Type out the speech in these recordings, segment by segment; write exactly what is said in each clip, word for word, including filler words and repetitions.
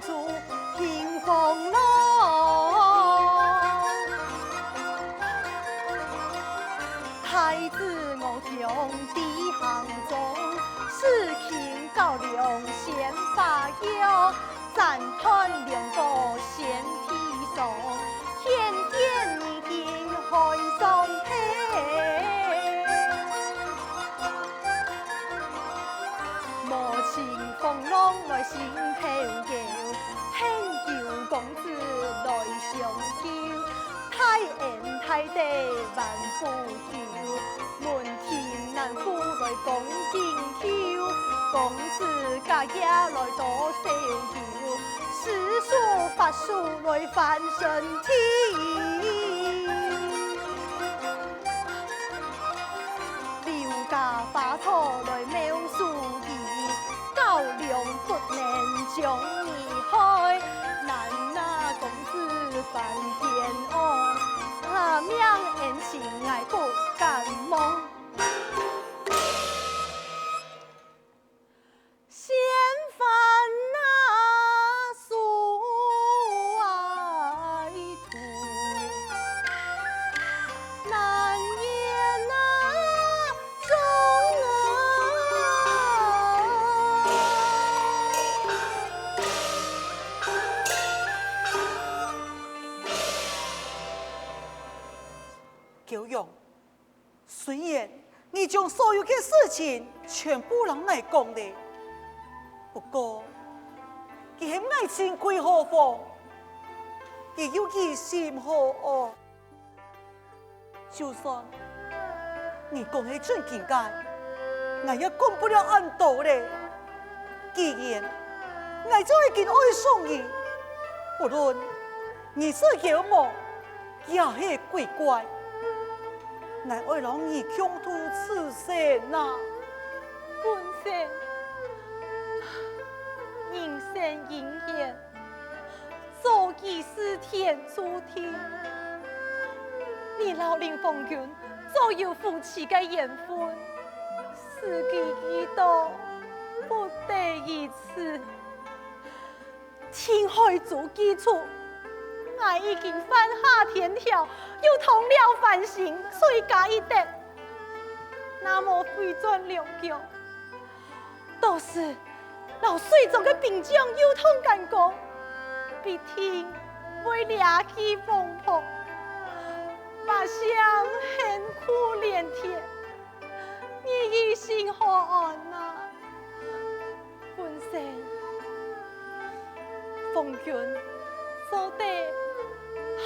出迎风浪。太子我兄弟行中，使卿高梁鲜花腰，斩断两个先帝双，天天你听寒霜悲。 莫乘风浪来心头忧，恨有公子来相救。太庵太德万福酒，门庭难赴来共敬酒。公子家業來多少有，诗書法書來翻身体。 柳家花草來妙手藝，高梁不能將你害。難那公子還健安，啊，命恩情𠊎不敢忘。 闲饭哪，诉哀痛，难言哪，衷啊。高梁， 雖然你將所有个事情全部摎𠊎講了，不過，佢喊𠊎盡歸何方？佢又幾時好哦？就算你講係真經个，𠊎也講不了恁多了。既然𠊎就已經愛上你，不論你係妖魔， 也係鬼怪，𠊎愛摎你共度此生啊！本仙，人生因緣，早已是天注定。你摎林鳳君早有夫妻个緣分，使佢遇到不得已此。 情海珠既出，𠊎已經犯下天條，又動了凡心，罪加一等。那麼回轉梁國，到時摎水中个兵將又動干戈，必定會惹起風波，百姓恨苦連天，你於心何安哪？ 本仙，鳳君做得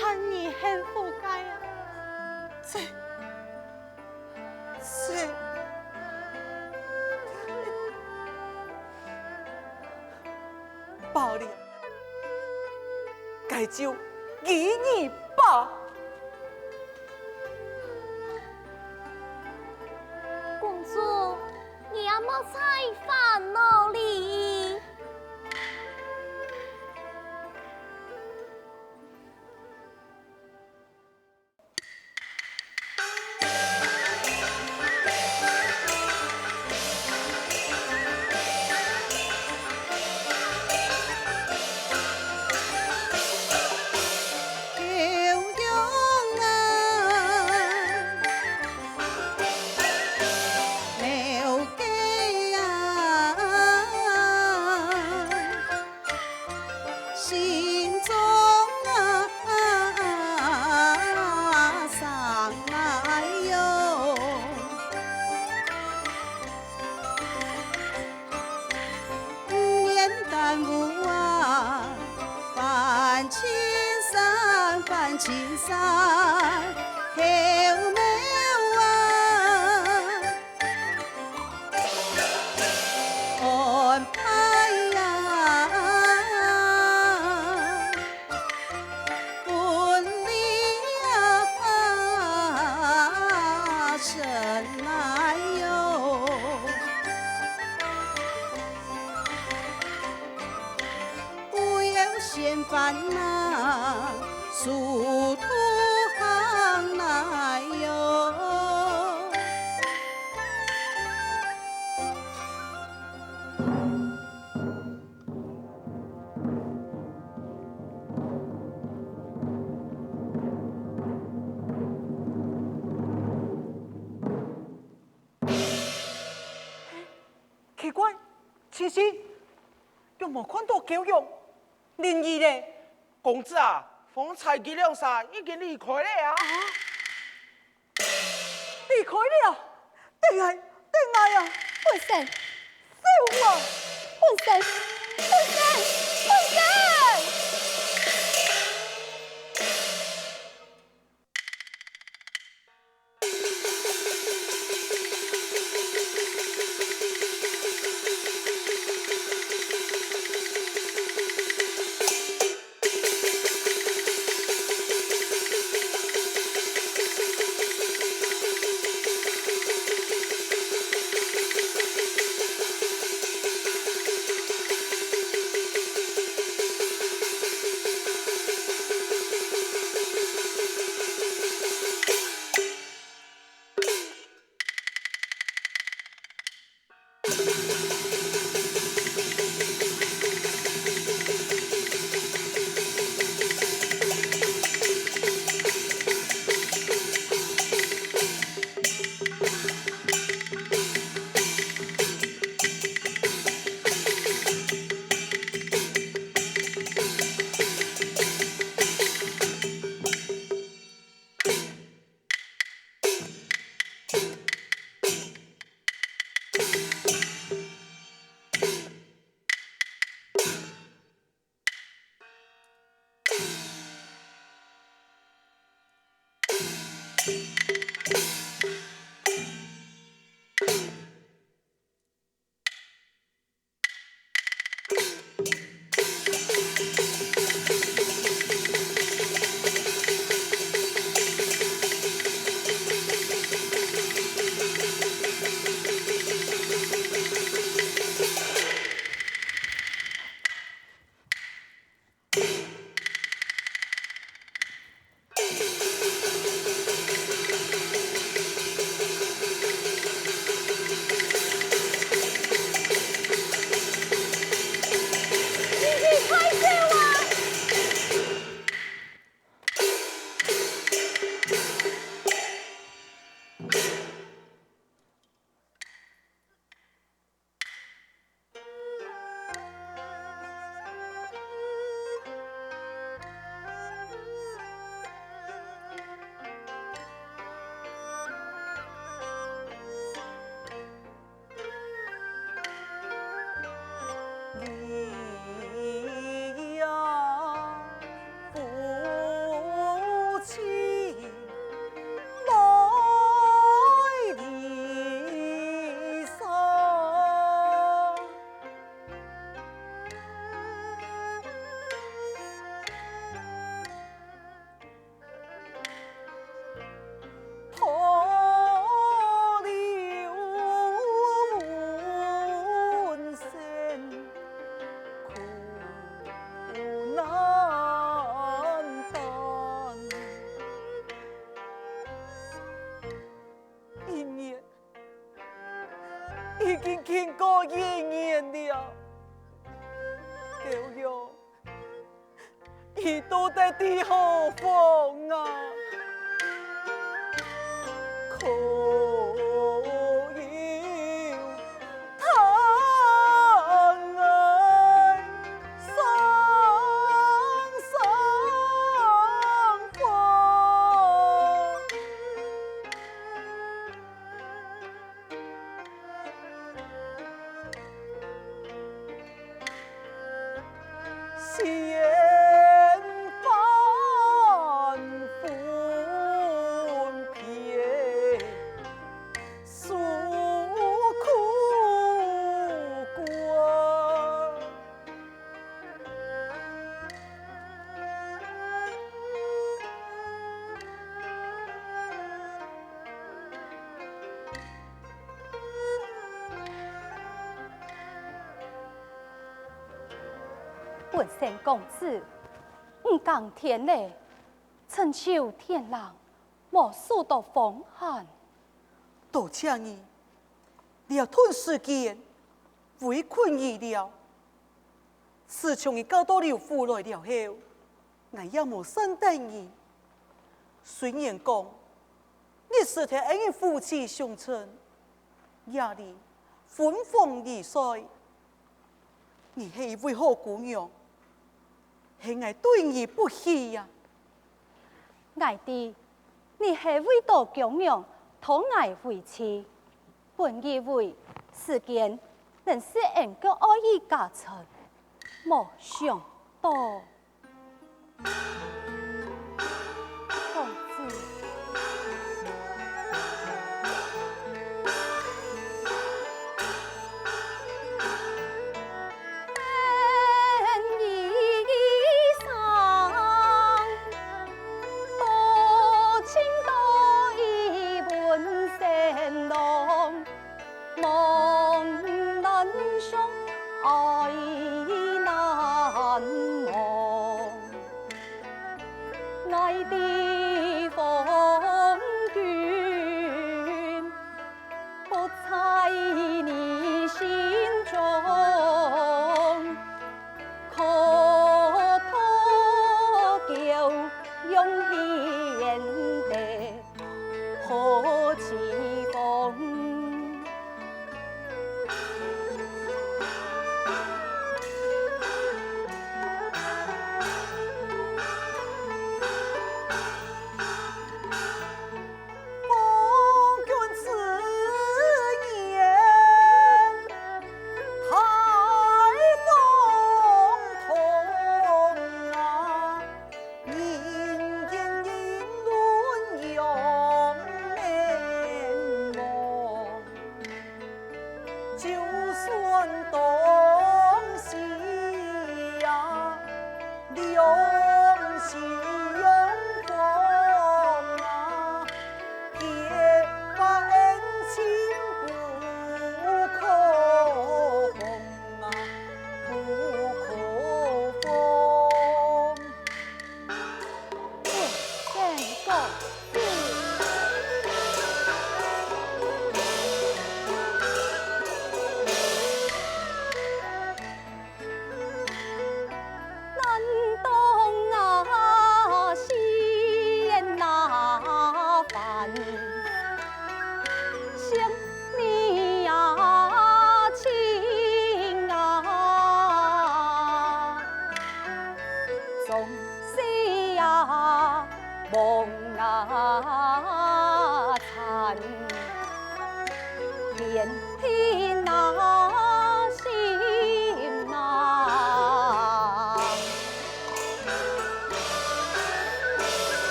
喊你幸福个啊！這，這，罷了，該就依你吧。 公主，你也莫再煩惱哩。青青，仰無看到狗熊、靈兒咧？公子啊，方才佢兩儕已經離開了啊！離開了？等𠊎，等𠊎啊！文生，走啊！文生，文生，文生！一年，已經經過一年了。狗熊，佢到底在何方啊？可有 疼愛雙雙花。 文生公子，五更天了， 趁手天冷，莫受到風寒。多謝你，這段時間委屈你了。自從你嫁到劉府來了後，𠊎也無善待你。雖然講，你時常在恩人府中相親，夜裡分房而睡，你係一位好姑娘，係𠊎對你不起呀。𠊎知，你係為著姑娘討𠊎為妻，本以為時間能使恩个愛意加深，無想到。 公子。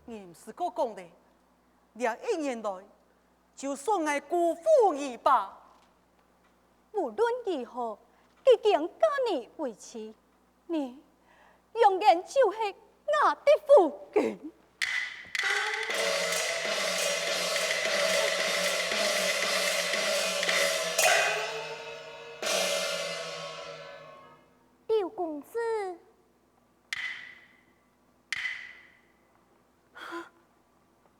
你毋使過講咧，這一年來，就算𠊎辜負你吧。無論如何，既經嫁你為妻，你永遠就係𠊎个夫君。柳公子。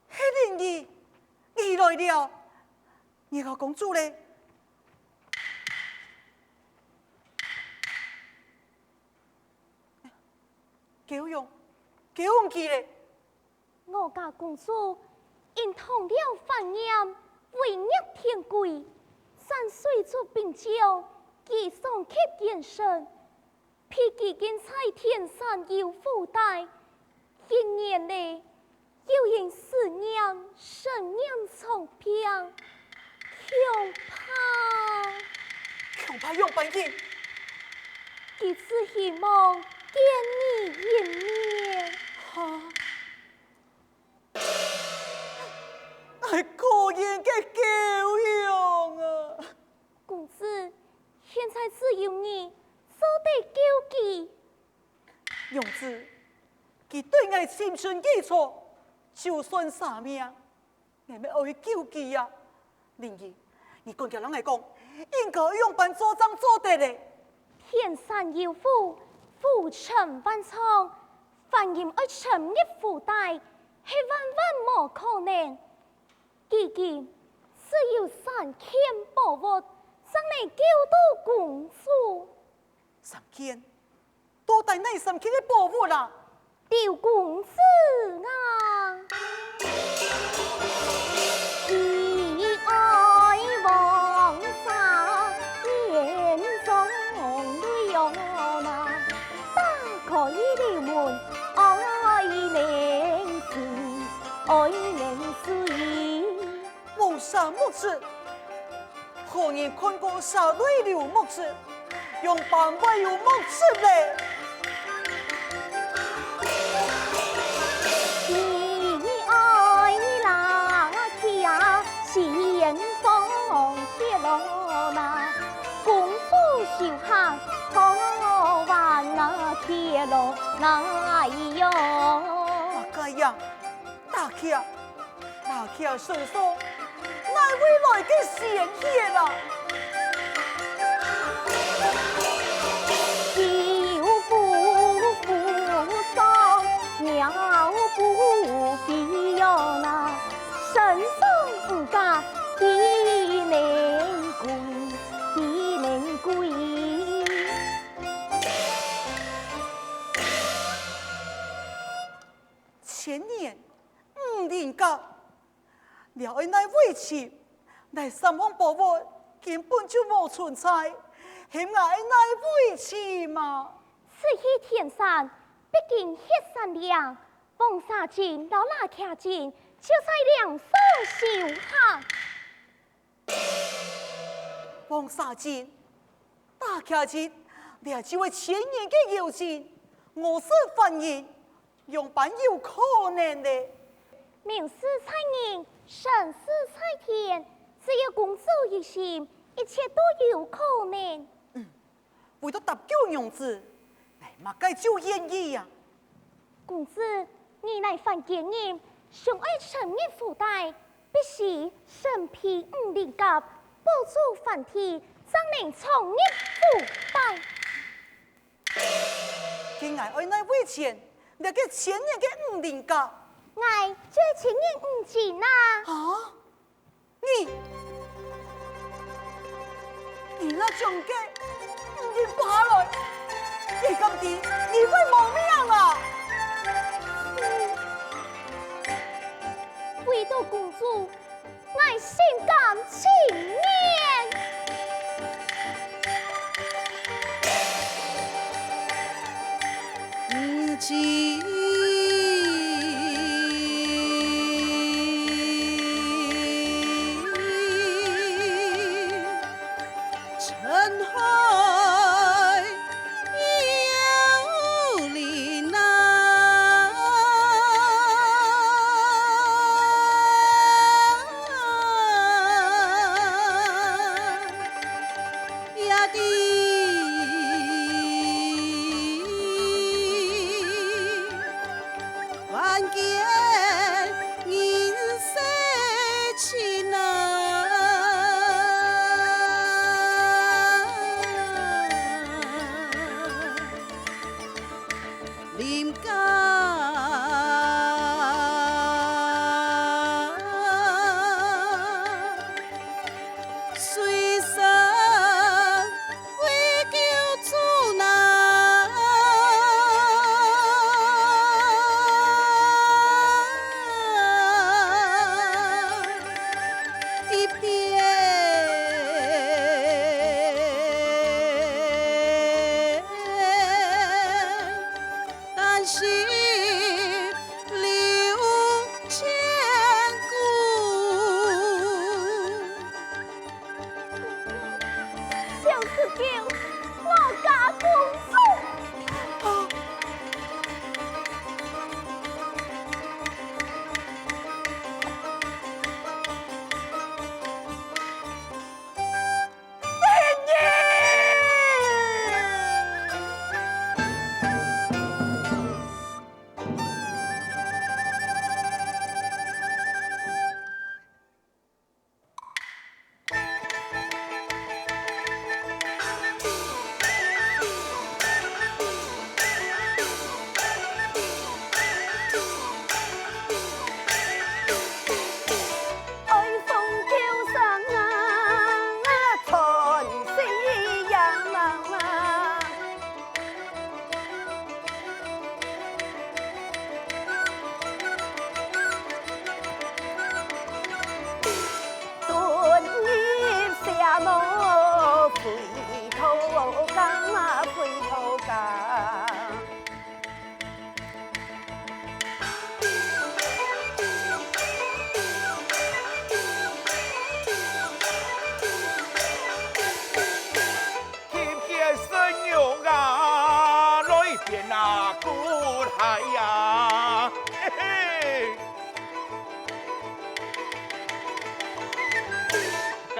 係靈兒，你來了。你个公主咧？嬌容，嬌容佢咧？我家公主因動了凡念，違逆天規，犯水族並將，佢喪氣更甚。 被佢禁在天山遊虎帶，一年了，又因思念、生念重病，恐怕，恐怕仰般形？佢只希望見你一面。哈？ 哎，尋佢著，就算捨命，𠊎乜愛去救佢啊！靈兒，你趕緊摎𠊎講，應該愛仰般做正做得咧？天山有虎，虎存萬丈，犯人愛潛入虎底，係萬萬無可能。 既今只有三件寶物，正能救到公主。三件？到底哪三件个寶物啊？劉公子啊！ 王蛇目汁，何人看過蛇對流目汁，仰般會有目汁咧？麼个呀？ 打徛，打徛身上，哪位來个仙氣啦？千年五稜甲，這愛哪位尋？這三項寶物根本就無存在，係𠊎愛哪位尋啊？此去天山，必經雪山嶺，黃蛇精摎打徛精就在嶺上修行。 黃蛇精、打徛精，這就係千年个妖精，餓死凡人，仰般有可能呢？命死在人，生死在天，只要公主一心，一切都有可能。 為著搭救娘子，𠊎麼个就願意啊！公子，你乃凡間人，想愛潛入府底，必須身披五稜甲，保住凡體，正能闖入府底。該𠊎愛哪位錢？這个千年个五稜甲。𠊎就千年五斤啊！啊？ 你，你若將該五斤拔下來，你敢知你會無命啊？為著公主，𠊎心甘情願。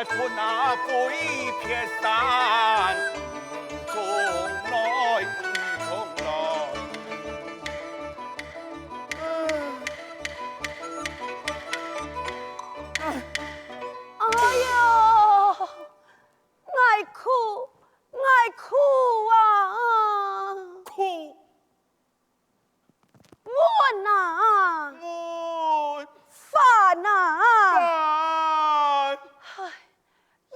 困啊，飞别山，冲来，冲来。哎呦，𠊎苦，𠊎苦啊！苦，闷啊！闷，烦啊！烦，唉，枵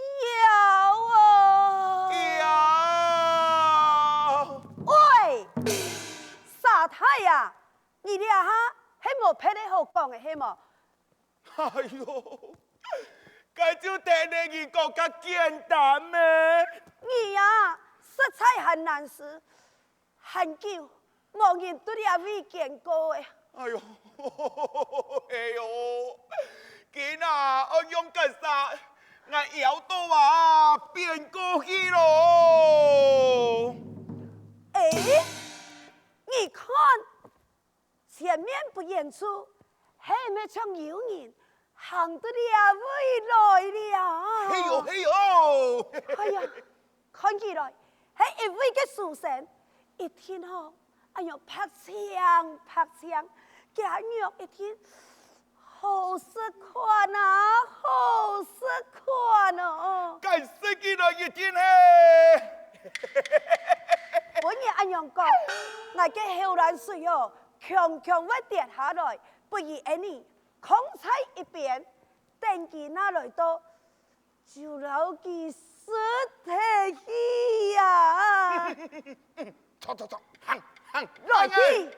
啊！枵。喂，沙太啊，你這下係無別个好講个係無？哎喲，該就聽你講較簡單咩？你啊，實在還難事，還久無人對這位見過誒。哎喲，哎喲，今啊，愛用該啥，𠊎枵到啊，變過去咯。誒，你看，前面不遠處，係毋係像有人行到這位來了？係喲，係喲。哎呀，看起來係一位个書生，一定吼，哎喲，白淨白淨，佢个肉一定好食看啊，好食看哦！該食起來一定係。分你恁樣講，𠊎个口涎水哦，強強會跌下來，不如恁呢，囥在一邊，等佢拿來到，就摎佢食忒去呀！走走走，行行，來去！